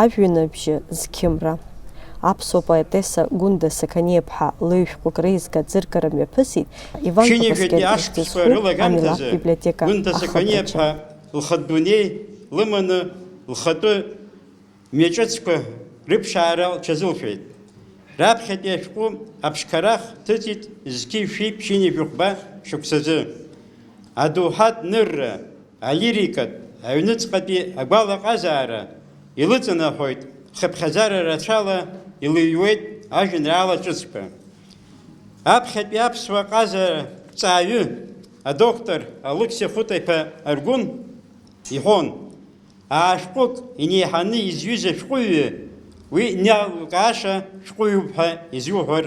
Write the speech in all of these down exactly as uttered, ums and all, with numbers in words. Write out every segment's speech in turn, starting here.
Ажәҩанабжьы зқьымра. Аԥсуа поетесса Гәында Сақаниаԥҳа лыҩ-шәҟәык реизга аӡыргара мҩаԥысит Иван Ԥшьынҩажәатәи Капускель ашықәсқәа ихьӡызху рылагамҭазы амилаҭтә библиотека Гәында ахыбраҿы. Сақаниаԥҳа лхатә дунеи лыманы лхатәы мҩаҿыцқәа рыԥшаара лҽазылшәеит. Раԥхьатәи ашәҟәы аԥшқарах ҭыҵит зқьи жәшәи ԥшьынҩажәи жәохәба шықәсазы. Адоуҳатә нырра, алирикатә, аҩныҵҟатәи агәалаҟазаара илыҵанаҳәоит, хыԥхьаӡара рацәала илыҩуеит ажәеинраала ҿыцқәа. Аԥхьатәи аԥсуа ҟаза ҭҵааҩы, адоктор Алықьса Хәыта-иԥа Аргәын иҳәон, аа шәҟәык инеиҳаны изҩыз ашәҟәыҩҩы уи иналукааша шәҟәыҩҩуп ҳәа изиуҳәар,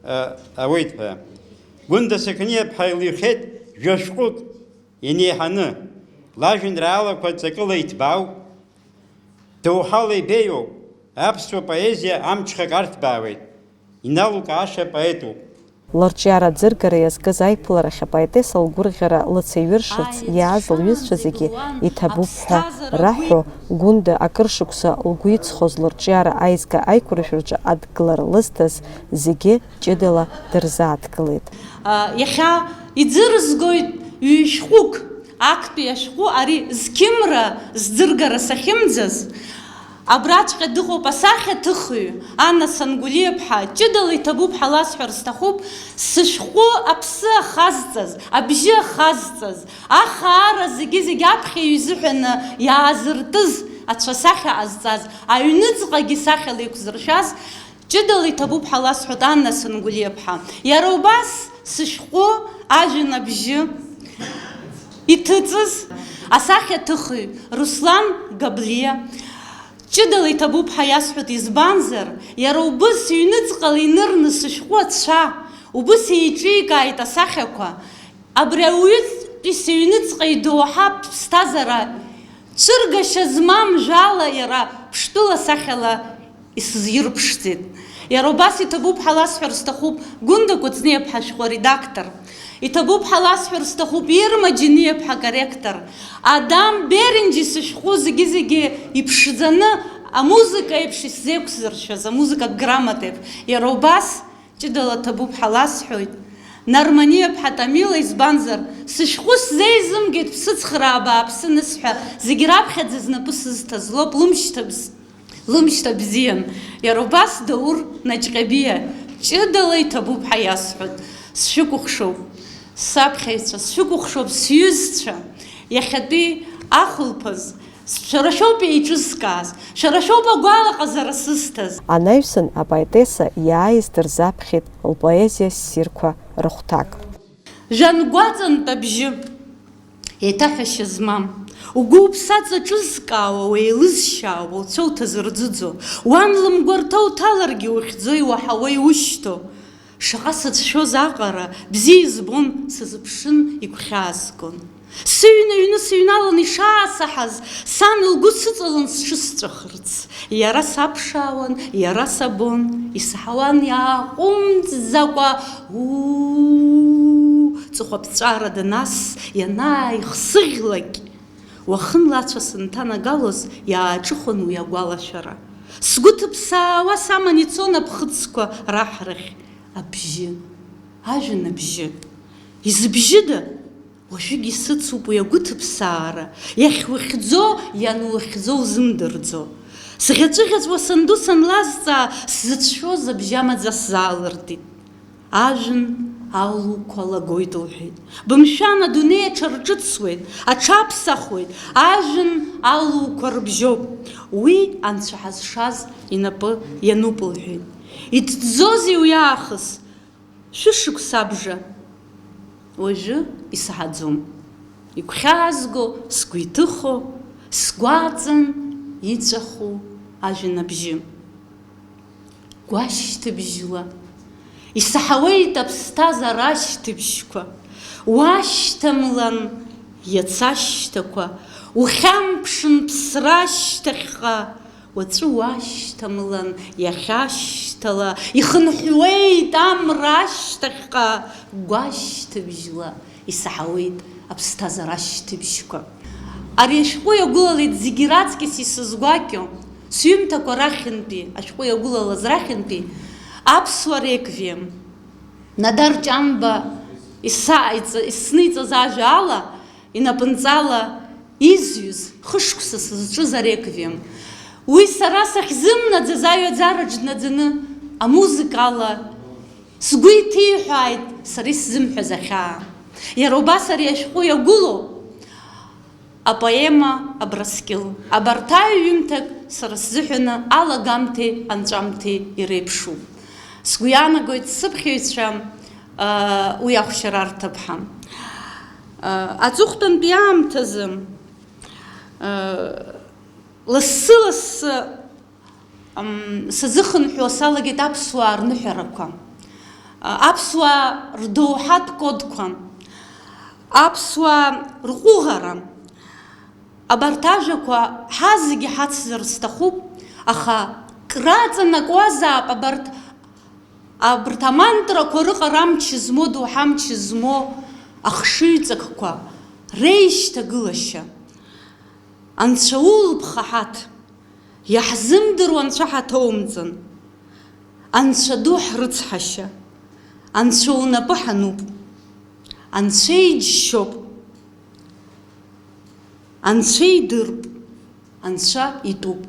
а, ауеит ҳәа. Гәында Сақаниаԥҳа илихеит жәа шәҟәык инеиҳаны, лажәеинраалақәа ҵакыла иҭбаау, доуҳала ибеиоуп, аԥсуа поезиа амҽхак арҭбаауеит, иналукааша поетуп. Лырҿиара аӡыргара иазкыз аиԥыларахь апоетесса лгәырӷьара лыцеиҩыршарц иааз лҩызцәа зегьы иҭабуп ҳәа раҳәо, Гәында акыр шықәса лгәы иҵхоз лырҿиара аизга аиқәыршәараҿы адгылара лызҭаз зегьы ҷыдала дырзааҭгылеит. Иахьа иӡырызгоит ҩышәҟәык, актәи ашәҟәы ари зқьымра зӡыргара сахьымӡаз. Абраҵәҟьа дыҟоуп асахьаҭыхҩы Анна Сангәлиаԥҳа, ҷыдала иҭабуп ҳәа ласҳәар сҭахуп, сышәҟәы аԥсы ахазҵаз, абжьы ахазҵаз, ахаара зегьы-зегьы аԥхьаҩ изыҳәаны иаазыртыз, ацәа сахьа ҟазҵаз, аҩныҵҟагьы сахьала иқәзыршәаз, ҷыдала иҭабуп ҳәа ласҳәоит Анна Сангәлиаԥҳа. Иара убас сышәҟәы ажәҩан абжьы иҭыҵыз асахьаҭыхҩы Руслан Габлиа. Ҷыдала иҭабуп ҳәа иасҳәоит, избанзар, иара убыс ҩныҵҟала инырны сышәҟәы ацәа убыс еиҿикааит асахьақәа. Абри ауаҩытәи сыҩныҵҟа идоуҳа ԥсҭазаара цәыргашьа змам жәала иара ԥштәыла сахьала исызирԥшӡеит. Иара убас иҭабуп ҳәа ласҳәар сҭахуп Гәында Кәыҵниаԥҳа шәҟәы аредактор. Иҭабуп ҳәа ласҳәар сҭахуп Ирма Џьениаԥҳа акорректор. Адам Беренџьи сышәҟәы зегьы-зегьы иԥшӡаны, амузыка еиԥш исзеиқәзыршәаз, амузыкатә грамота еиԥш. Иара убас ҷыдала ҭабуп ҳәа ласҳәоит Нарманиаԥҳа Тамила, избанзар, сышәҟәы сзеизымгеит, бсыцхраа бааԥсы анысҳәа, зегь раԥхьаӡа знапы сызҭаз лоуп, лымшьҭа бз-, лымшьҭа бзиан. Иара убас Даур Наҷҟьабиа, ҷыдала иҭабуп ҳәа иасҳәоит. Сшәыкәыхшоуп, саԥхьаҩцәа, сшәыкәыхшоуп, сҩызцәа, иахьатәи ахәылԥаз, шәара шәоуп еиҿызкааз, шәара шәоуп агәалаҟазара сызҭаз. Анаҩсан апоетесса иааиз дырзаԥхьеит лпоезиа ссирқәа рыхәҭак. Жәангәаҵантә абжьы, еиҭаҳәашьа змам, угәы уԥсаҵа ҿызкаауа, уеилызшьаауа, уцәа уҭазырӡыӡо, уан лымгәарҭа уҭаларгьы ухьӡо, иуаҳауа иушьҭо. Шаҟа сацәшәоз аҟара, бзиа избон, сазыԥшын, игәхьаазгон. Сыҩны аҩны сыҩналан ишаасаҳаз, сан лгәы сыҵалон сҽысҵәахырц. Иара саԥшаауан, иара сабон, исаҳауан иааҟәымҵӡакәа, уу, ҵыхәаԥҵәарада нас ианааихсыӷьлак, уахынла ацәа сынҭанагалоз, иааҿыхон уи агәалашәара. Сгәы ҭыԥсаауа саман ицон аԥхыӡқәа раҳрахь. Абжьы, ажәҩан абжьы. Изыбжьыда? Уажәыгь исыцуп уи агәы ҭыԥсаара, иахьухьӡо, ианухьӡо узымдырӡо. Сӷьаҵәыӷьаҵәуа санду санлазҵаа, сзыцәшәоз абжьы амаӡа сзаалыртит. Ажәҩан алуқәа лагоит, лҳәеит. Бымшәан, адунеи аҽарҿыцуеит, аҽаԥсахуеит, ажәҩан алуқәа рыбжьоуп. Уи анцәа ҳазшаз инапы иануп, лҳәеит. Иҭӡозеи уи аахыс? Шәышықәса абжа. Уажәы исаҳаӡом. Игәхьаазго, сгәы иҭыхо, сгәаҵан иҵәаху ажәҩан абжьы. Гәашьҭыбжьла исаҳауеит аԥсҭазаара ашьҭыбжьқәа, уашьҭамлан иацы ашьҭақәа, ухьамԥшын ԥсра ашьҭахьҟа, уаҵәы уашьҭамлан иахьа ашьҭала, ихынҳәуеит амра ашьҭахьҟа, гәашьҭыбжьла исаҳауеит аԥсҭазаара ашьҭыбжьқәа. Ари ашәҟәы иагәылалеит зегьы раҵкьыс исызгәакьоу, Сҩымҭақәа рахьынтәи, ашәҟәы иагәылалаз рахьынтәи, аԥсуа реквием. Надар Ҷамба исаиҵ-, исниҵаз ажәа ала, инапынҵала изҩыз, хышықәса сызҿыз ареквием. Уи сара сахьзымнаӡаз аҩаӡараҿ днаӡаны, амузыкала сгәы иҭиҳәааит сара исзымҳәаз ахьаа. Иара убас ари ашәҟәы иагәылоуп. Апоема Абрыскьыл. Абарҭ аҩ-ҩымҭак сара сзыҳәаны алагамҭеи анҵәамҭеи иреиԥшуп. Сгәы иаанагоит сыԥхьаҩцәа, аа, уи ахәшьара арҭап ҳәа. Ы, аҵыхәтәантәи аамҭазы, ы, лассы-лассы Ам, сазыхынҳәуа салагеит аԥсуаа рныҳәарақәа, а, аԥсуаа рдоуҳатә кодқәа, аԥсуаа рҟәыӷара. Абарҭ ажәақәа ҳазегьы ҳацзар сҭахуп, аха краҵанакуазаап абарҭ, абарҭ амантрақәа рыҟара амч змоу, доуҳа амч змоу ахшыҩҵакқәа реишьҭагылашьа. Анцәа улԥха ҳаҭ, иаҳзымдыруа Анцәа ҳаҭоумҵан. Анцәа ду ҳрыцҳашьа, Анцәа унапы ҳануп. Анцәа иџьшьоуп, Анцәа идырп, Анцәа итәуп.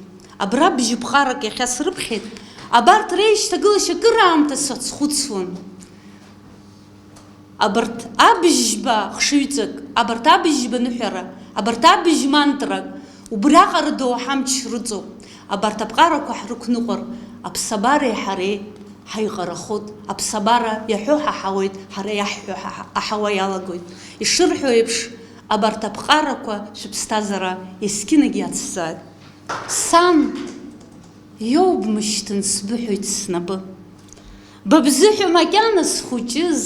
Абра бжьыԥҟарак иахьа срыԥхьеит, абарҭ реишьҭагылашьа акыраамҭа сацхәыцуан. Абарҭ абжьба хшыҩҵак, абарҭ абжьба ныҳәара, абарҭ абжь мантрак, убриаҟара доуҳа амч рыҵоуп. Абарҭ аԥҟарақәа ҳрықәныҟәар, аԥсабареи ҳареи ҳаиҟарахоит, аԥсабара иаҳәо ҳаҳауеит, ҳара иаҳҳәо ҳаҳ-, аҳауа иалагоит. Ишырҳәо еиԥш, абарҭ аԥҟарақәа шәыԥсҭазаара есқьынагь иацәцааит. Сан, иоубмышьҭын сбыҳәоит снапы. Ба бзыҳәа макьана схәыҷыз,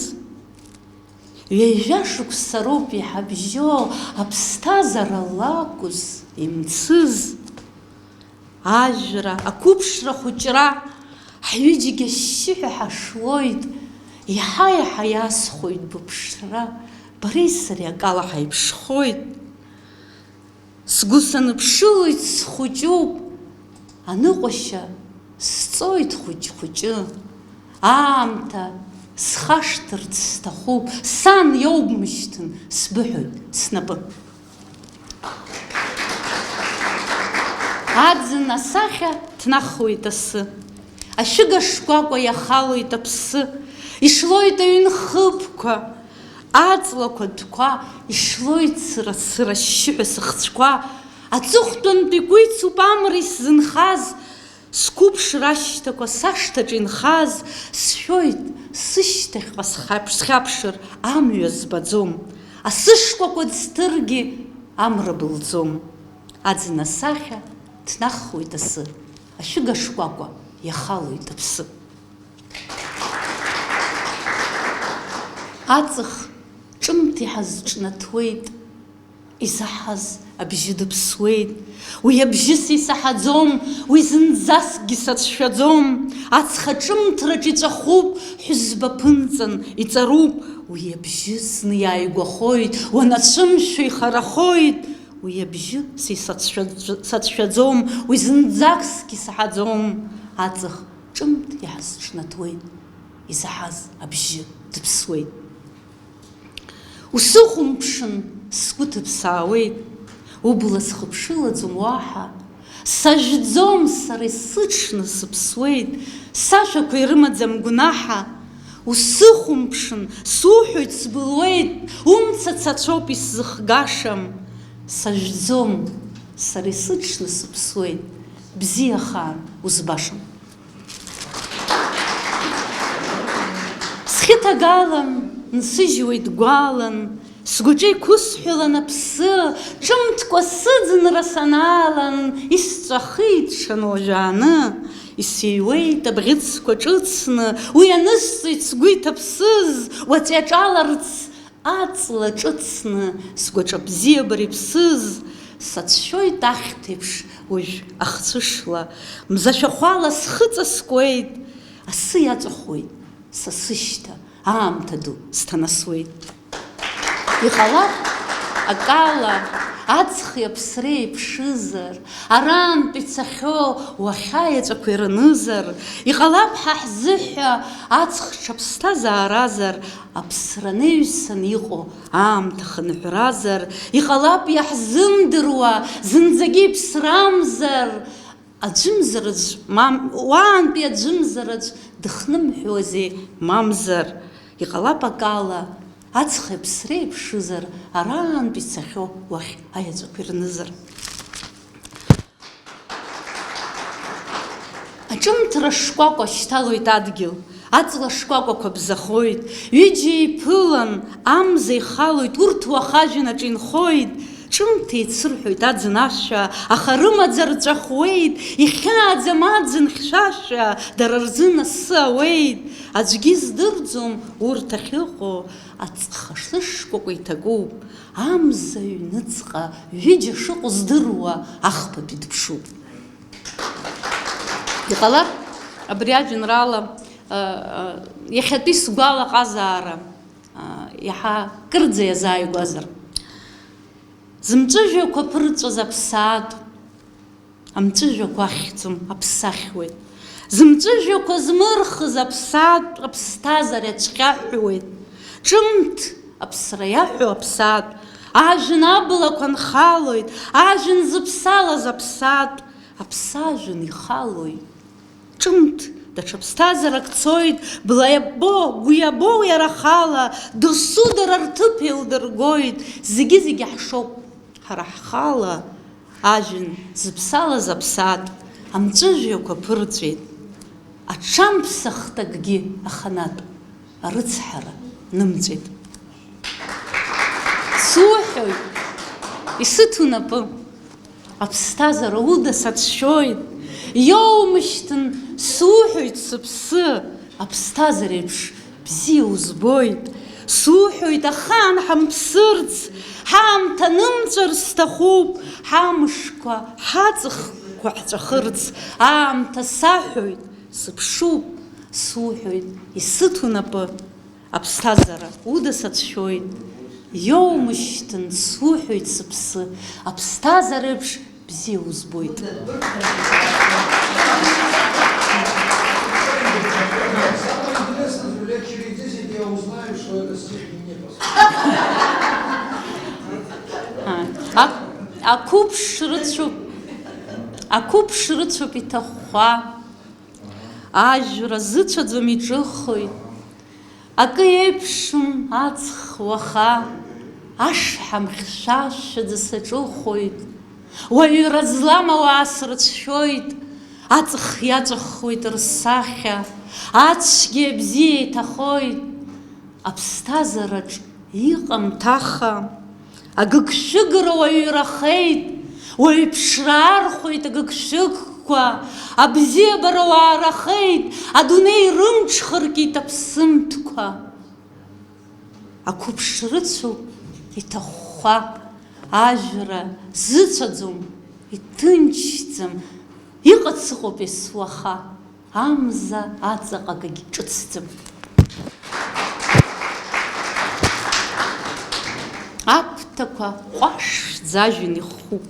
ҩажәа шықәса роуп иҳабжьоу аԥсҭазаара лакәыз имцыз. Ажәра, ақәыԥшра, ахәыҷра, ҳҩыџьегь ашьшьыҳәа ҳашуоит, иаҳа-иаҳа иасхәоит быԥшра, бареи сареи акала ҳаиԥшхоит. Сгәы саныԥшылоит, схәыҷуп, аныҟәашьа сҵоит хәыҷ-хәыҷы. Аамҭа схашҭырц сҭахуп, сан иоубмышьҭын, сбыҳәоит снапы. Аӡын асахьа ҭнахуеит асы, ашәыга шкәакәа иахалоит аԥсы, ишлоит аҩнхыԥқәа, аҵлақәа дәқәа, ишлоит сыра-сыра ашьшьыҳәа сыхцәқәа, аҵыхәтәантәи кәицуп амра исзынхаз, сқәыԥшра ашьҭақәа сашҭаҿ инхаз, сшәоит, сышьҭахьҟа схьаԥш-, схьаԥшыр амҩа збаӡом, асы шкәакәа ӡҭыргьы амра былӡом. Аӡын асахьа ҭнахуеит асы, ашәыга шкәакәа иахалоит аԥсы. Аҵых ҿымҭ иҳазҿнаҭуеит, изаҳаз абжьы дыԥсуеит. Уи абжьы сеисаҳаӡом, уи зынӡаскгьы сацәшәаӡом. Ацха ҿымҭраҿ иҵәахуп, ҳәызба ԥынҵан иҵаруп. Уи абжьы зны иааигәахоит, уанацәымшәо ихарахоит. Уи абжьы сеисацәшәаӡ-, сацәшәаӡом, уи зынӡакгьы саҳаӡом. Аҵых ҿымҭ иҳазҿнаҭуеит, изаҳаз абжьы дыԥсуеит. Усыхәамԥшын, сгәы ҭыԥсаауеит, убла схыԥшылаӡом уаҳа. Сажәӡом сара, исыҽны сыԥсуеит, сашәақәа ирымаӡам гәнаҳа. Усыхәамԥшын, суҳәоит, сбылуеит, умца цацәоуп исзыхгашам. Сажәӡом, сара исыҽны сыԥсуеит, бзиахаан узбашам. Схьы ҭагалан, нсыжьуеит гәалан, сгәаҿы иқәысҳәалан аԥсы, ҿымҭкәа сыӡынра санаалан, исҵәахит ҽан уажәааны, исыҩуеит абӷьыцқәа ҿыцны, уи анысҵоит сгәы иҭаԥсыз, уаҵәи аҿаларц аҵла ҿыцны, сгәаҿы абзиабара иԥсыз, сацәшәоит ахьҭеиԥш уажә ахцәышла, мза шәахәала схы ҵаскуеит, асы иаҵәахуеит са сышьҭа, аамҭа ду сҭанасуеит. Иҟалап, акала, Аҵхи аԥсреи еиԥшызар, арантә ицахьоу уахьа иаҵәақәа иранызар, иҟалап ҳа ҳзыҳәа аҵх ҽа ԥсҭазааразар, аԥсра неҩсан иҟоу аамҭа хынҳәразар, иҟалап иаҳзымдыруа, зынӡагьы иԥсрамзар, аӡәымзараҿ, мам, уаантәи аӡәымзараҿ дыхнымҳәуазеи, мамзар, иҟалап акала, аҵхи аԥсреи еиԥшызар, араантә ицахьоу уахь аиаҵәақәа ирнызар. Аҿымҭра шкәакәа шьҭалоит адгьыл, аҵла шкәакәақәа бзахоит, ҩыџьа еиԥылан, амза ихалоит, урҭ уаха ажәҩан аҿы инхоит, ҿымҭ еицырҳәоит аӡын ашәа, аха рымаӡа рҵәахуеит, ихьааӡам аӡын хьшәашәа, дара рзын асы ауеит, аӡәгьы издырӡом урҭ ахьыҟоу, аҵх ашышкәакәа иҭакуп, амза аҩныҵҟа ҩыџьа шыҟоу здыруа ахԥатәи дыԥшуп. Иҟалап, абри ажәеинраала, а, а, иахьатәи сгәалаҟазаара, а, иаҳа кырӡа иазааигәазар. Зымҵәыжәҩақәа ԥырҵәаз аԥсаатә, амҵәыжәҩақәа ахьӡом, аԥсы ахьуеит. Зымҵәыжәҩақәа змырхыз аԥсаатә аԥсҭазаара иацәҟьаҳәуеит. Ҿымҭ аԥсра иаҳәо аԥсаатә, ажәҩан аблақәа нхалоит, ажәҩан зыԥсалаз аԥсаатә, аԥсажәын ихалоит. Ҿымҭ, даҽа ԥсҭазаарак цоит, бла иабо, гәы иабо уи ара ахала, досу дара рҭыԥ еилдыргоит, зегьы-зегьы ҳшоуп ҳара ҳхала, ажәҩан зыԥсалаз аԥсаатә, амҵәыжәҩақәа ԥырҵәеит, аҽамԥсахтә акгьы аханатә арыцҳара нымҵәеит. Суҳәоит, исыҭ унапы. Аԥсҭазаара уда сацәшәоит, иоумышьҭын, суҳәоит, сыԥсы, аԥсҭазаара еиԥш бзиа узбоит. Суҳәоит, ахаан ҳамԥсырц, ҳаамҭа нымҵәар сҭахуп, ҳамшқәа, ҳаҵхқәа ҳҵәахырц, аамҭа саҳәоит, сыԥшуп, суҳәоит, исыҭ унапы. Аԥсҭазаара уда сацәшәоит, иоумышьҭын, суҳәоит, сыԥсы, аԥсҭазаара еиԥш бзиа узбоит. А, а, ақәыԥш рыцәоуп, ақәыԥш рыцәоуп иҭахәхәа, ажәра зыцәаӡом иҿыхоит. Акы еиԥшым аҵх уаха, ашҳам хьшәашәаӡа саҿыхоит. Уаҩра злам ауаа срыцәшәоит, аҵх иаҵәахуеит рсахьа, ацәгьеи абзиеи еиҭахоит. Аԥсҭазаараҿ иҟам ҭаха. Агыгшәыгра уаҩрахеит, уаҩԥшра архәеит агыгшәыгқәа, абзиабара уаарахеит, адунеи рымҽхыркит аԥсымҭқәа. Ақәыԥш рыцәоуп иҭахәхәа, ажәра зыцәаӡом, иҭынчӡам, иҟац ыҟоуп есуаха. Амза аҵаҟа акгьы ҿыцӡам. Аԥҭақәа ҟәашӡа ажәҩан ихуп.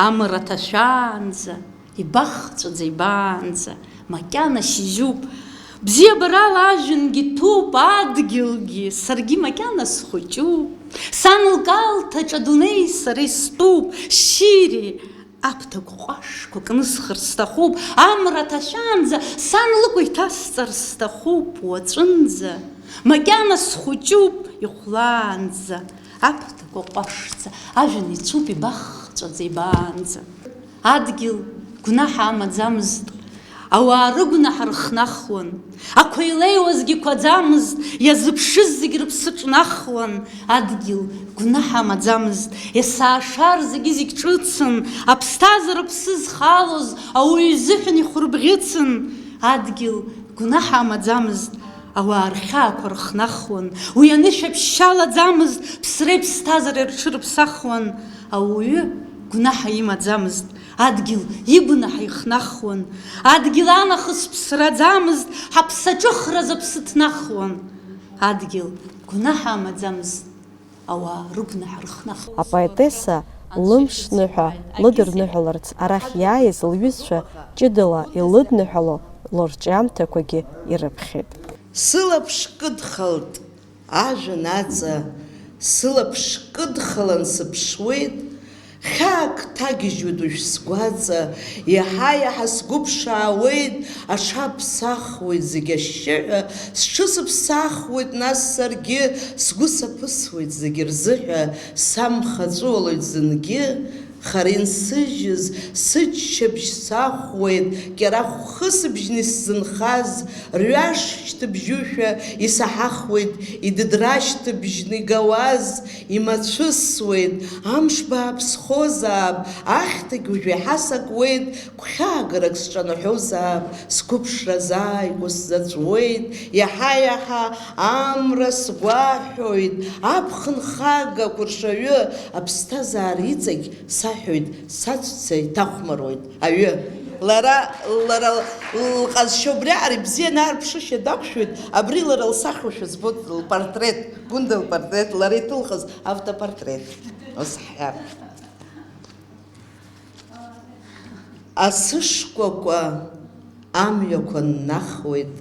Амра ҭашәаанӡа, ибахҵәаӡа ибаанӡа, макьана шьыжьуп. Бзиабарала ажәҩангьы ҭәуп, адгьылгьы, саргьы макьана схәыҷуп. Сан лкалҭаҿ адунеи сара истәуп, шьыри, Аԥҭақәа ҟәашқәа кнысхыр сҭахуп, амра ҭашәаанӡа, сан лыкәа иҭасҵар сҭахуп уаҵәынӡа, макьана схәыҷуп ихәлаанӡа, аԥҭақәа ҟәашӡа, ажәҩан ицәуп ибахҵәаӡа ибаанӡа. Адгьыл гәнаҳа амаӡамызт, ауаа рыгәнаҳа рыхнахуан. Ақәа илеиуазгьы қәаӡамызт, иазыԥшыз зегь рыԥсы ҿнахуан, адгьыл гәнаҳа амаӡамызт, есаашар зегьы-зегь ҿыцын, аԥсҭазаара ԥсы зхалоз ауаҩы изыҳәан ихәырбӷьыцын, адгьыл гәнаҳа амаӡамызт, ауаа рхьаақәа рыхнахуан, уи анышә аԥшьшьалаӡамызт, ԥсреи ԥсҭазаареи рҽырыԥсахуан, ауаҩы гәнаҳа имаӡамызт. Адгьыл игәнаҳа ихнахуан, адгьыл анахыс ԥсраӡамызт, ҳаԥсаҿыхразы аԥсы ҭнахуан. Адгьыл гәнаҳа амаӡамызт, ауаа рыгәнаҳа рыхнахуан. Апоетесса Лымш ныҳәа лыдырныҳәаларц арахь иааиз лҩызцәа ҷыдала илыдныҳәало лырҿиамҭақәагьы ирыԥхьеит. Сылаԥш кыдхалт ажәҩан аҵа, сылаԥш кыдхалан сыԥшуеит, хьаак ҭагьежьуеит уажә сгәаҵа, иаҳа-иаҳа сгәыԥшаауеит, аҽаԥсахуеит зегь ашьшьыҳәа, сҽысыԥсахуеит нас саргьы, сгәы саԥысуеит зегь рзыҳәа, самхаҵәуалоит зынгьы, хара инсыжьыз сыччабжь сахәуеит, кьарахә хысыбжьны исзынхаз, рҩаш шьҭыбжьушәа исаҳахуеит, идыдра шьҭыбжьны игауаз, имацәысуеит, амш бааԥсхозаап, ахьҭагь уажә иаҳа сакуеит, гәхьаагарак сҿанаҳәозаап, сқәыԥшра зааигәа сзаҵәуеит, иаҳа-иаҳа амра сгәаҳәоит, аԥхын хага ақәыршаҩы аԥсҭазаара иҵегь саҳәоит, саҵәца иҭахәмаруеит аҩы. Лара, лара лҟазшьа убриаҟара ибзианы арԥшышьа дақәшәоит, абри лара лсахьоушәа збоит лпортрет, Гәында лпортрет, лара иҭылхыз автопортрет. Ус ҳҳәап. Асы шкәакәа амҩақәа ннахуеит,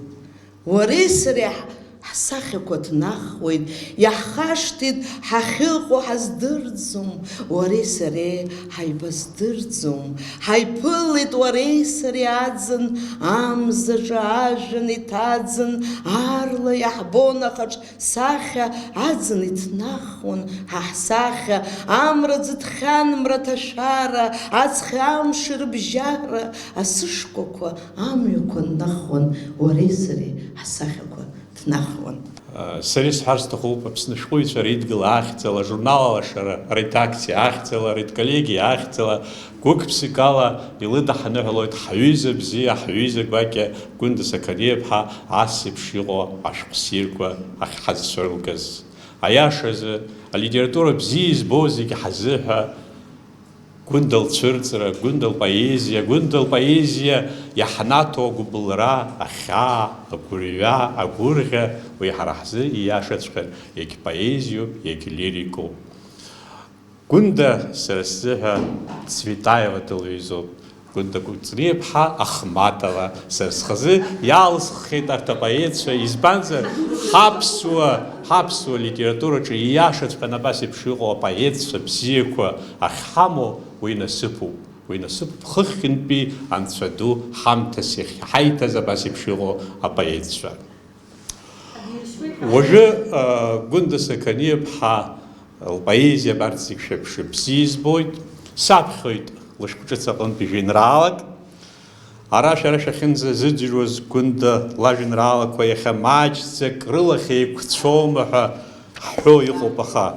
уареи сареи ҳ-, ҳсахьақәа ҭнахуеит, иаҳхашҭит, ҳахьыҟоу ҳаздырӡом, уареи сареи ҳаибаздырӡом, ҳаиԥылеит уареи сареи аӡын, амзаҿа ажәҩан иҭаӡын, аарла иаҳбон ахаҿ сахьа аӡын иҭнахуан ҳа ҳсахьа, амра ӡыҭхьан мраҭашәара, аҵхи амши рыбжьара, асы шкәакәа амҩақәа ннахуан, уареи сареи ҳсахьақәа ҭнахуан. Сара исҳәар сҭахуп, Аԥсны ашәҟәыҩҩцәа реидгыла ахьӡала, ажурнал Алашара аредакциа ахьӡала, аредколлегиа ахьӡала, гәык-ԥсыкала илыдаҳныҳәалоит ҳҩыза бзиа, ҳҩыза гәакьа Гәында Сақаниаԥҳа ас еиԥш иҟоу ашәҟәы ссирқәа ахьҳазцәырылгаз. Аиашазы, алитература бзиа избо зегьы ҳазыҳәа, Гәында лцәырҵра, Гәында лпоезиа, Гәында лпоезиа иаҳнаҭо агәыбылра, ахьаа, агәырҩа, агәырӷьа, уи ҳара ҳзы ииашаҵәҟьан, иагьпоезиоуп, иагьлирикоуп. Гәында сара сзыҳәа Цветаева дылҩызоуп, Гәында Кәыҵниаԥҳа Ахматова сара схазы иаалысххьеит арҭ апоетцәа, избанзар, ҳаԥсуа, ҳаԥсуа литератураҿы ииашаҵәҟьаны абас еиԥш иҟоу апоетцәа бзиақәа ахьҳамоу уи насыԥуп, уи насыԥуп хыхьынтәи Анцәа ду ҳамҭас иахьҳаиҭаз абас еиԥш иҟоу апоетцәа. Уажәы, а, Гәында Сақаниаԥҳа лпоезиа абарҭ зегь шәеиԥш бзиа избоит. Саԥхьоит лышәҟәҿыц аҟынтәи жәеинраалак. Ара шәара шәахьынӡазыӡырҩуаз Гәында лажәеинраалақәа иахьа маҷӡак рылахь еиқәцәоума ҳәа ҳҳәо иҟоуп, аха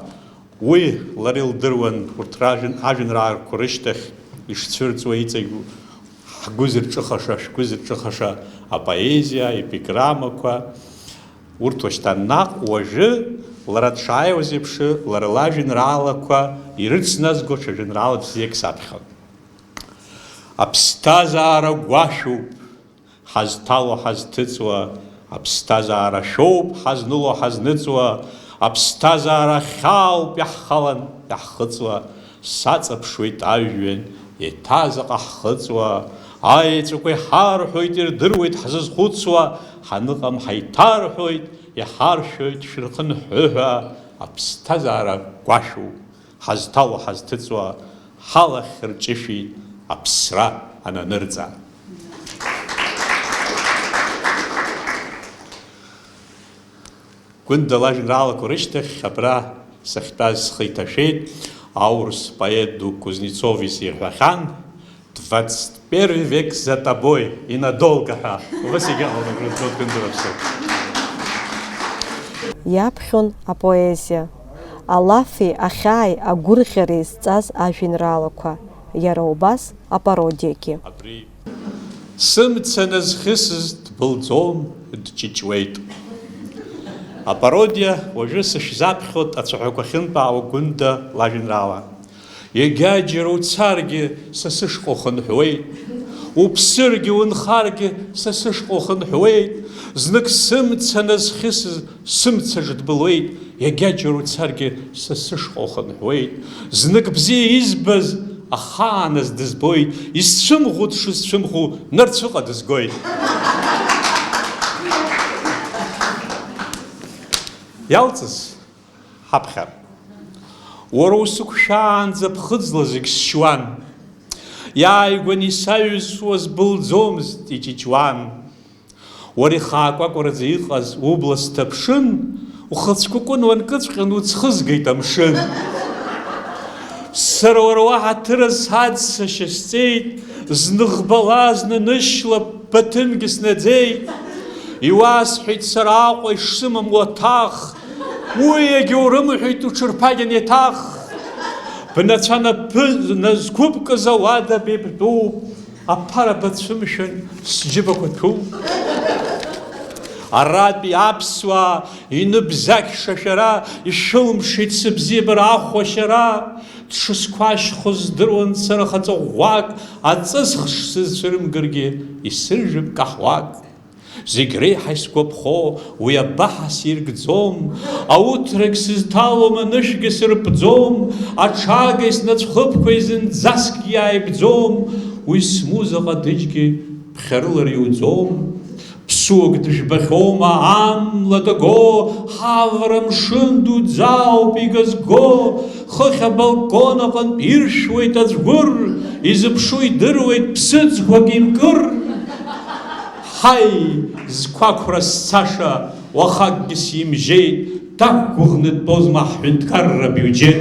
Уи лара илдыруан, урҭ ражәын-, ажәеинраалақәа рышьҭахь ишцәырҵуа иҵегь ҳгәы зырҿыхаша, шәгәы зырҿыхаша апоезиа, аепиграммақәа, урҭ уашьҭан наҟ уажәы лара дшааиуаз еиԥш, лара лажәеинраалақәа ирыцназго ҽа жәеинраала бзиак саԥхьон. Аԥсҭазаара гәашәуп. Ҳазҭало, ҳазҭыҵуа, аԥсҭазаара шәоуп, ҳазныло, ҳазныҵуа, аԥсҭазаара хьаауп иаҳхалан, иаҳхыҵуа, саҵаԥшуеит ажәҩан, еиҭа заҟа ҳхыҵуа, аеҵәақәа иҳарҳәоит, ирдыруеит ҳзызхәыцуа, ҳаныҟам ҳаиҭарҳәоит, иҳаршәоит шәырхынҳәы ҳәа, аԥсҭазаара гәашәуп. Ҳазҭало, ҳазҭыҵуа, ҳалахь рҷышәи аԥсра ананырҵа. Гәында лажәеинраалақәа рышьҭахь абра сахьтәаз схы иҭашәеит, аурыс поет ду Кузнецов изирҳәахьан, Двадцать первый век за тобой, и надолго ҳәа. Убас егьыҟалон агәра згоит Гәында лаԥсы. Иаԥхьон апоезиа. Алафи ахьааи агәырӷьареи зҵаз ажәеинраалақәа, иара убас апародиагьы. Абри сымца назхьысыз дбылӡом, дҷыҷуеит. Апародиа уажәы сышәзаԥхьоит ацәаҳәақәа ахьынтәаауа Гәында лажәеинраала. Егьа џьара уцаргьы, са сышҟа ухынҳәуеит, уԥсыргьы, унхаргьы, са сышҟа ухынҳәуеит, Знык сымца назхьысыз сымцаҿ дбылуеит, иагьаџьара уцаргьы са сышҟа ухынҳәуеит. Знык бзиа избаз ахааназ дызбоит, исцәымӷу дшысцәымӷу нарцәыҟа дызгоит. Иалҵыз ҳаԥхьа. Уара усықәшәаанӡа ԥхыӡла зегь сшьуан. Иааигәаны исаҩыз суа збылӡомызт, иҷыҷуан. Уара ихаакәакәараӡа иҟаз убла сҭаԥшын, ухацәкәакәын уанкыҵәҟьан уӡхызгеит амшын. Сара уара уаҳа ҭырас аццашьа сҵеит, зны ӷбала, зны нышьла баҭынгьы снаӡеит. Иуасҳәеит сара Аҟәа ишсымам уаҭах, уи егьаурымҳәеит уҽырԥагьан еиҭах. Бнацәа наԥы-, назқәыбкыз ауада беибдәуп, аԥара бацәымшәан сџьыбақәа ҭәуп. Аратәи аԥсуаа иныбзақьша шәара, ишәылмшеит сыбзиабара ахәашьара. Дшысқәашьхоз здыруан сара хаҵа ӷәӷәак, аҵысх шсызцәырымгаргьы исыржәып каҳуак. Зегь реиҳа исгәаԥхо уи абаҳа сиргӡом, ауҭрагь сызҭалом, анышәгьы сырпӡом, аҽага иснацәхыԥқәа изынӡаскгьы иааибӡом, уи смуза ҟадыџьгьы ԥхьарыла риуӡом. Ԥсуак дыжәбахьоума амла даго, ҳавара мшын дуӡӡа ауп игазго, хыхь абалкон аҟынтә иршәуеит аӡәгәыр, изыԥшу идыруеит ԥсыӡқәак имкыр. Ҳаи, зқәақәра сцаша уахакгьы симжьеит, дақәгәыӷны дтәозма ҳҳәынҭқарра биуџьеҭ.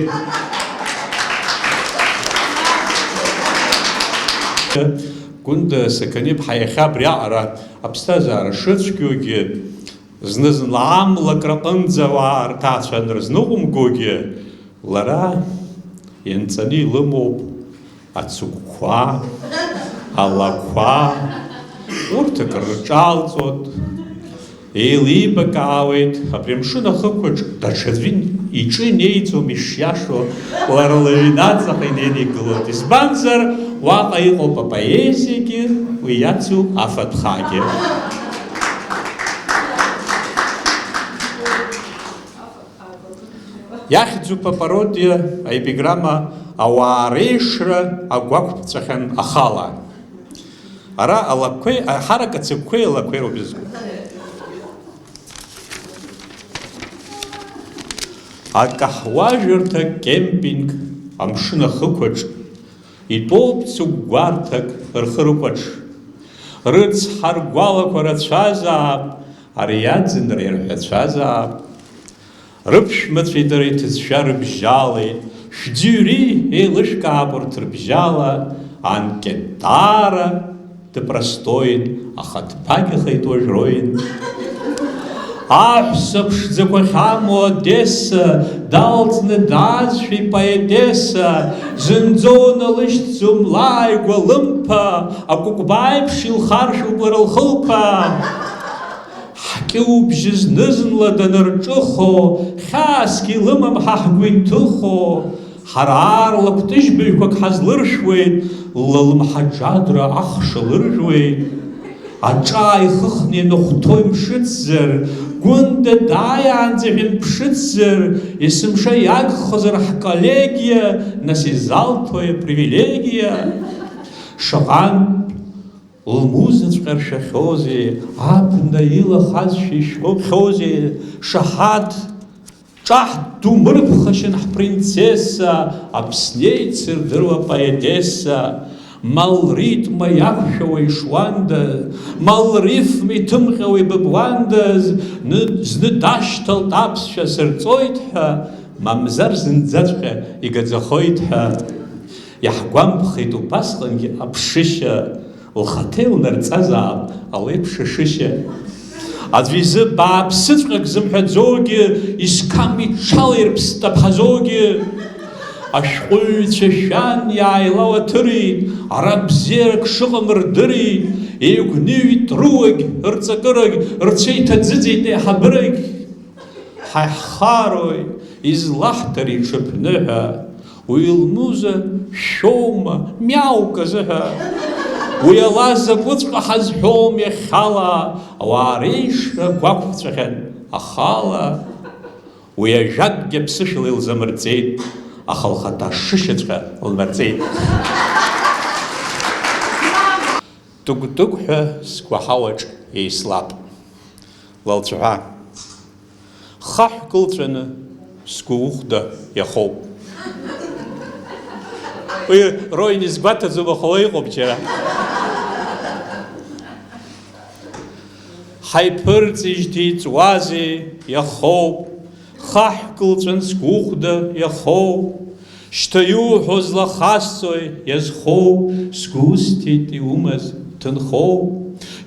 Гәында Сақаниԥҳа иахьа абриаҟара аԥсҭазаара шыцәгьоугьы, зны-зынла амлакра аҟынӡа ауаа рҭаацәа анрызныҟәымгогьы, лара ианҵаны илымоуп ацыгәқәа, алақәа, урҭ акыр рҿалҵоит, еилибакаауеит, абри амшын ахықәаҿ даҽаӡәы иҿы инеиӡом ишиашоу, лара лыҩнаҵаҟа инеины игылоит. Избанзар, уаҟа иҟоуп апоезиагьы, уи иацу афатәхагьы. Иахьӡуп апародиа, аепиграмма, ауаа реишра агәақәԥҵәахьан ахала. Ара алақәеи, ҳарак ацыгәқәеи алақәеи роуп изку. Акаҳуажәырҭа кемпинг амшын ахықәаҿ итәоуп цыгәгәарҭак рхы рыкәаҽ. Рыцҳа, ргәалақәа рацәазаап, ари аӡынра ирҳәацәазаап. Рыԥшәмацәеи дареи ҭыӡшәа рыбжьалеит, шәӡырҩи еилышәкаап урҭ рыбжьала, анкьатара дыпростоин, аха дԥагьахеит уажә роин. Аҳәса ԥшӡақәа ахьамоу Одесса, далҵны даазшәа ипоетесса, зынӡа уналышьҭӡом лааигәа лымԥа, акәыкәбаиԥш илхаршәуп лара лхылԥа. Ҳкьыубжьы зны-зынла данырҿыхо, хьаасгьы илымам ҳа ҳгәы иҭыхо, ҳара аарла кәтыжьбаҩқәак ҳазлыршәуеит, ллымҳа џьадраа ахша лыржәуеит. Аҿа ааихыхны ианыхәҭоу имшыцзар, Гәында дааиаанӡа жәын ԥшыцзар, есымша иагхозар ҳколлегиа, нас изалҭои апривилегиа? Шаҟантә лмузаҵәҟьа ршәахьоузеи, абна илахазшәа ишәмыԥхьоузеи, шаҳаҭ, ҿаҳҭ думырԥхашьан ҳпринцесса, Аԥсны еицырдыруа поетесса, ма лритмқәа иақәшәауа ишуандаз, ма лрифма иҭымҟьауа ибыбуандаз, ны-, зны дашьҭалт аԥсшәа сырҵоит ҳәа, мамзар зынӡаҵәҟьа игаӡахоит ҳәа. Иаҳгәамԥхеит убасҟангьы аԥшышьа, лхаҭа илнарҵазаап алеиԥш ашышьа. Аӡәы изы бааԥсыҵәҟьак зымҳәаӡогьы, исқам иҽалаирԥст аԥҳазогьы. Ашәҟәыҩҩцәа шәан иааилауаҭырит, ара бзиарак шыҟам рдырит, еигәныҩит руагь, рҵакырагь, рцәа иҭаӡыӡеит еиҳабырагь. Ҳаиҳхарои, излаҳҭари иҽыԥныҳәа, уи лмуза шәоума, миаук азыҳәа? Уи ала закәыҵәҟьа ҳазҳәом иахьала, ауаа реишра гәақәҵәахьан ахала. Уи ажәакгьы аԥсышәала илзамырҵеит, аха лхаҭа ашышьаҵәҟьа лнарҵеит. Тыгә-тыгәҳәа сгәаҳауаҿ еислап. Лалцәаҳәа. Хаҳә кылҵәаны сгәы ухәда иахоуп. Уи Роин изгәаҭаӡом, аха уа иҟоуп џьара. Ҳаиԥырҵыжьҭеи иҵуазеи иахоуп, хаҳә кылҵәан сгәы ухәда иахоуп. Шьҭа иуҳәо злахасҵои иазхоу, сгәы усҭеит иумаз ҭынхоу,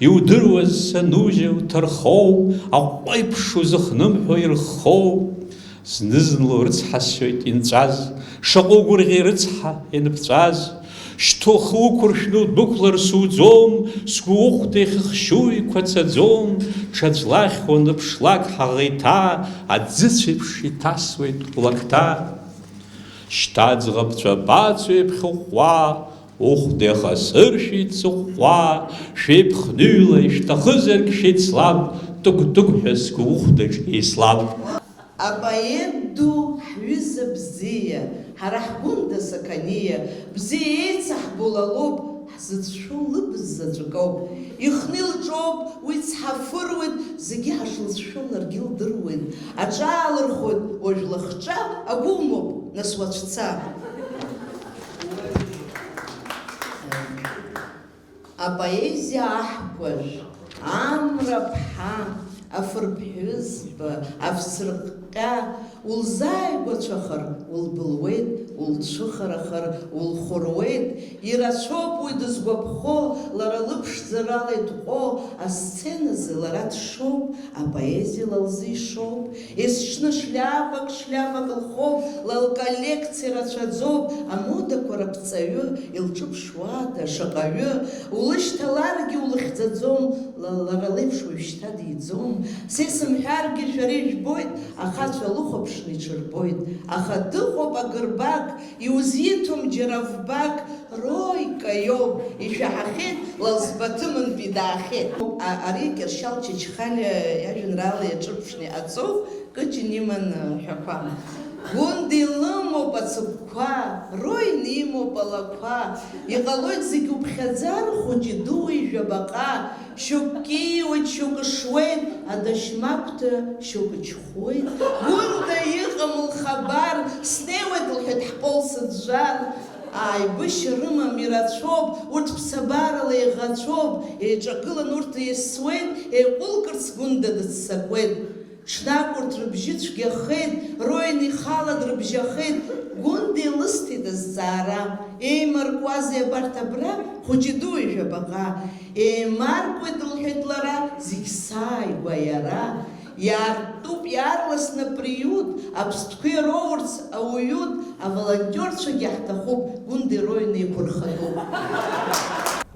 иудыруаз санужьа уҭархоу, аҟәеиԥш узыхнымҳәуа ирххоу, зны-зынла урыцҳасшьоит инҵәаз, шаҟа угәырӷьеи рыцҳа ианыԥҵәаз, шьҭа ухы уқәыршәны удәықәлар суӡом, сгәы ухәда ихыхшьу иқәацаӡом, ҽаӡә лахь уаныԥшлак ҳаӷеиҭа, аӡыцә еиԥш иҭасуеит улакҭа. Шьҭа аӡӷабцәа бацу еиԥхьыҟәҟәа, ухәда ихасыршәит сыҟәҟәа, шәеиԥхныҩла ишәҭахызаргь шәеицлаб, тыгә-тыгәҳәа сгәы ухәдаҿ еислаб. Апоет ду, ҳҩыза бзиа, ҳара ҳгәында Сақаниа, бзиа еицаҳбо лалоуп, ҳзыцәшәо лыбз заҵәык ауп. Ихны илҿоуп, уи цҳафыруеит, зегьы ҳашлыцәшәо ларгьы лдыруеит. Аҿаалырхоит уажә лыхҿа, агәы умоуп, нас уацәца. Апоезиа аҳкәажә, амра ԥҳа, афырԥҳәызба, афсырҟьҟьа, улзааигәацәахар, улбылуеит, улцәыхарахар, улхәыруеит, ирацәоуп уи дызгәаԥхо, лара лыԥшӡарала итҟәо, асценазы лара дшоуп, апоезиа ла лзы ишоуп, есҽны шляпак, шляпак лхоуп, ла лколлекциа рацәаӡоуп, амодақәа раԥҵаҩы, илҿыԥшуада, шаҟаҩы, улышьҭаларгьы улыхьӡаӡом, ла-, лара леиԥш уажәшьҭа диӡом, са исымҳәаргьы шәара ижәбоит, ахацәа лыхәаԥшны иҽырбоит, аха дыҟоуп агырбак, иузиҭом џьара вбак, Ройка иоуп, ишәаҳахьеит, Лалсбаҭымынтәи даахьеит. А-, ари Кьыршьал Чачхалиа иажәеинраала иаҿырԥшны иҟаҵоуп, Кыҷын иман ҳәақәа. Гәында илымоуп ацыгәқәа, Роин имоуп алақәа. Иҟалоит зегь уԥхьаӡар, хәыҷи дуи жәабаҟа. Шьоукы кьиуеит, шьоукы шуеит, адашьмақәҭа шьоукы чхәуеит. Гәында иҟам лхабар, снеиуеит, лҳәеит, ҳпол сыӡәӡәар. Аибашьра рымам, ирацәоуп, урҭ ԥсабарала еиӷацәоуп, еиҿагылан урҭ еисуеит, еиҟәылкырц Гәында дыццакуеит. Ҽнак урҭ рыбжьы цәгьахеит, Роин ихала дрыбжьахеит, Гәында илысҭеит азҵаара, еимаркуазеи абарҭ абра, хәыҷи дуи жәабаҟа? Еимаркуеит, лҳәеит лара, зегь сааигәа иара. Иаартуп иаарласны априут, аԥстәқәа ироурц ауаҩут, аволонтиорцәагьы ҳҭахуп, Гәында Роин еиқәырхатәуп.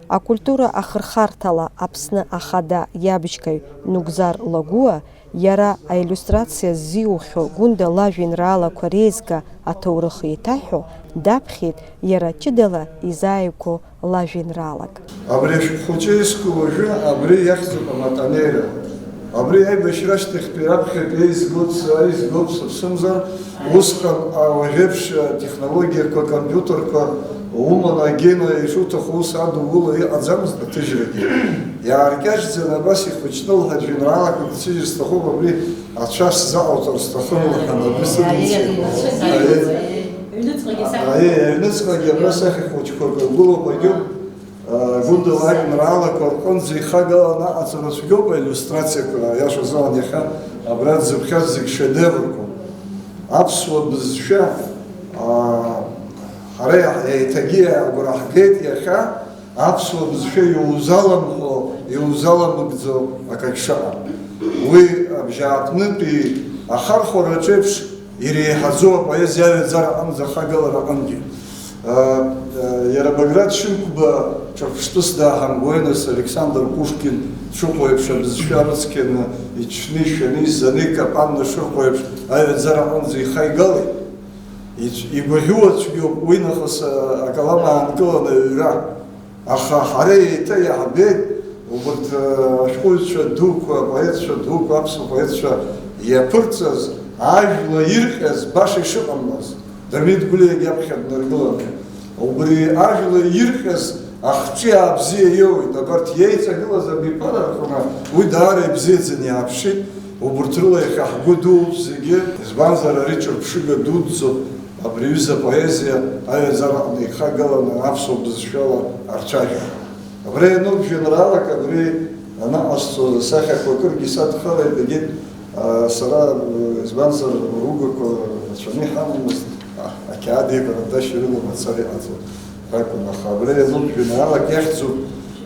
Акультура ахырхарҭала Аԥсны Ахада иабжьгаҩ Нугзар Лагәуа, иара аиллиустрациа ззиухьоу Гәында лажәеинраалақәа реизга аҭоурых еиҭаҳәо, даԥхьеит иара ҷыдала изааигәоу лажәеинраалак. Абри ашәҟәы хәыҷы иску уажәы абри иахьӡуп аматанеира. Абри аибашьра ашьҭахьтәи раԥхьатәи еизгоит, сара изгоуп, сыԥсымзар, усҟан, а, уажәеиԥш атехнологиақәа, акомпиутерқәа уманы, агена ишуҭаху ус адугыла иҟаӡамызт аҭыжьрагьы. Иааркьаҿӡаны абас ихәыҷны лҳәа жәеинраалақәак рцәыжьыр сҭахуп, абри ацәа сзаҟауҵар сҭахын, лҳәан, абри сыдымцеит. Аиеи. Аиеи, аҩныҵҟагьы абра сахьа хәыҷқәак ргәылоуп, агьоуп. Гәында лажәеинраалақәа рҟынӡа ихагаланы аҟаҵара цәгьоуп аиллиустрациақәа, аиашазы, иахьа абра дзыԥхьаз зегь шедеврқәоуп. Аԥсуа бызшәа, аа, ҳара еиҭагьы агәра ҳгеит иахьа, аԥсуа бызшәа иузаламҳәо, иузаламыгӡо акагь шыҟам. Уи абжьааԥнытәи ахархәараҿ еиԥш иреиҳаӡоу апоезиа аҩаӡара аҟынӡа ахагалара аҟынгьы. Иара Баграт Шьынқәба ҿырԥштәыс дааҳамгои, нас, Александр Пушкин дшыҟоу еиԥш абызшәа рыцқьаны, ичны, ишәаны, иззаны, икапанны шыҟоу еиԥш аҩаӡара аҟынӡа ихаигалеит. Ицә-, игәаӷьуа цәгьоуп уи нахыс, а, акалам аанкыланы аҩра. Аха ҳара еиҭа иаҳбеит убарҭ, э, ашәҟәыҩҩцәа дуқәа, апоетцәа дуқәа, аԥсуа поетцәа иаԥырҵаз, ажәла ирҟьаз баша ишыҟамлаз, Дырмит Гәлиагьы аԥхьа днаргыланы. Убри ажәла ирҟьаз ахҿиаа бзиа иоуеит, абарҭ иеиҵагылаз абиԥара рҟны уи даара ибзиаӡаны иааԥшит, убарҭ рыла иахьа ҳгәы дууп зегьы, избанзар, ари ҿырԥшыга дуӡӡоуп, абри аҩыза апоезиа аҩаӡараҟны ихагаланы аԥсуа бызшәала арцәажәара. Абра иануп жәеинраалак, абри анаҟасҵоз асахьақәа акыргьы садхалеит, егьит, а, сара, э, избанзар, ругақәа рацәаны иҳамамызт, а, ақьаади акараташь рыла мацара иҟаҵон ракәын, аха абра иануп жәеинраалак иахьӡуп,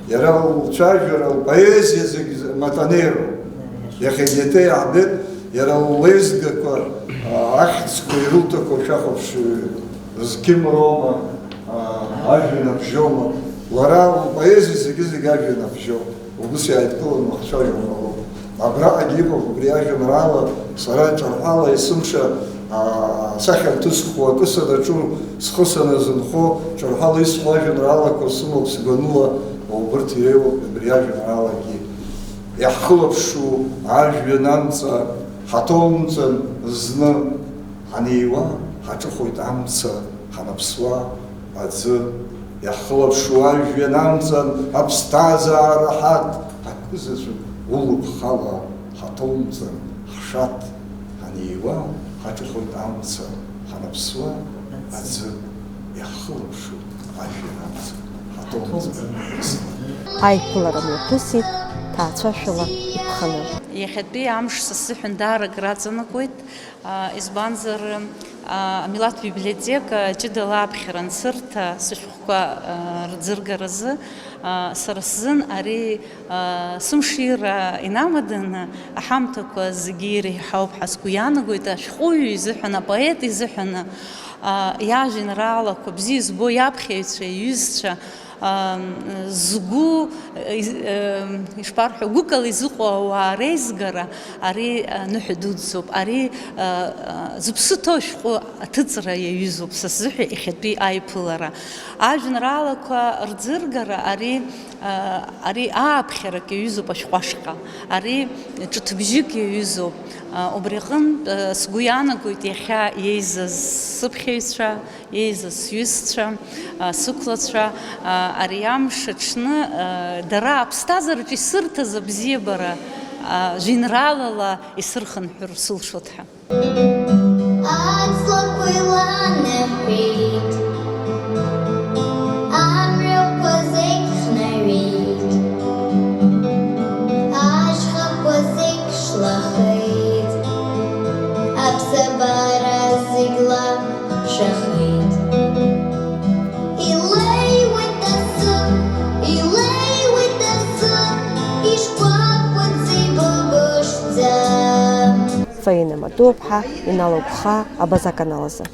иара лцәажәара, лпоезиа зегь матанеироуп. Иахьагьы еиҭа иаҳбеит, иара леизгақәа, а, ахьӡқәа ирылҭақәоу шәахәаԥш, зқьымроума, а, ажәҩан абжьоума, лара лпоезиа зегьы-зегь ажәҩан абжьоуп. Убыс иааидкыланы уахцәажәо умалоуп. Абраҟагьы иҟоуп убри ажәеинраала, сара ҿырҳәала есымша, а, асахьа анҭысхуа, акы санаҿу, схы саназынхо, ҿырҳәала исҳәо ажәеинраалақәа сымоуп сгәаныла, убырҭ иреиуоуп абри ажәеинраалагьы. Иаҳхылаԥшу ажәҩан амца ҳаҭоумҵан зны, ҳанеиуа ҳаҿыхоит амца, ҳанаԥсуа аӡы. Иаҳхылаԥшу ажәҩан амҵан аԥсҭазаара ҳаҭ, акызаҵәык улыԥхала ҳаҭоумҵан ҳшаҭ. Ҳанеиуа ҳаҿыхоит амца, ҳанаԥсуа аӡы. Иаҳхылаԥшу ажәҩан амца ҳаҭоумҵан. Аиԥылара мҩаԥысит ҭаацәашәала иԥханы. Иахьатәи амш са сзыҳәан даара акраҵанакуеит, а, избанзар, а, амилаҭ библиотека ҷыдала аԥхьара ансырҭа сышәҟәқәа, а, рӡыргаразы, а, сара сзын ари, а, сымшира инамаданы аҳамҭақәа зегьы иреиҳауп ҳәа сгәы иаанагоит, ашәҟәыҩҩы изыҳәан, апоет изыҳәаны, а, иажәеинраалақәа бзиа збо иаԥхьаҩцәа, иҩызцәа, ам, згәы, из-, ам, ишԥарҳәо, гәыкала изыҟоу ауаа реизгара, ари, а, ныҳәа дуӡӡоуп, ари, а, а, зыԥсы ҭоу ашәҟәы аҭыҵра иаҩызоуп са сзыҳәа иахьатәи аиԥылара. Ажәеинраалақәа рӡыргара, ари, а, ари ааԥхьарак иаҩызоуп ашәҟәы ашҟа, ари ҿыҭбжьык иаҩызоуп. А, убри аҟынтә, а, сгәы иаанагоит иахьа иеизаз сыԥхьаҩцәа, еизаз сҩызцәа, а, сықәлацәа, а, ари амш аҽны, а, дара аԥсҭазаараҿы исырҭаз абзиабара, а, жәеинраалала исырхынҳәыр сылшоит ҳәа. Аҵлақәа еиланаҳәеит, амҩақәа зегь хнаҩеит, ашьхақәа зегь шлахеит, аԥсабара зегь лаб шахеит. Илеиуеит асы, илеиуеит асы, ишкәакәаӡа ибыбышӡа. Фаина Матуаԥҳа, Инал Агәхаа, Абаза аканалазы.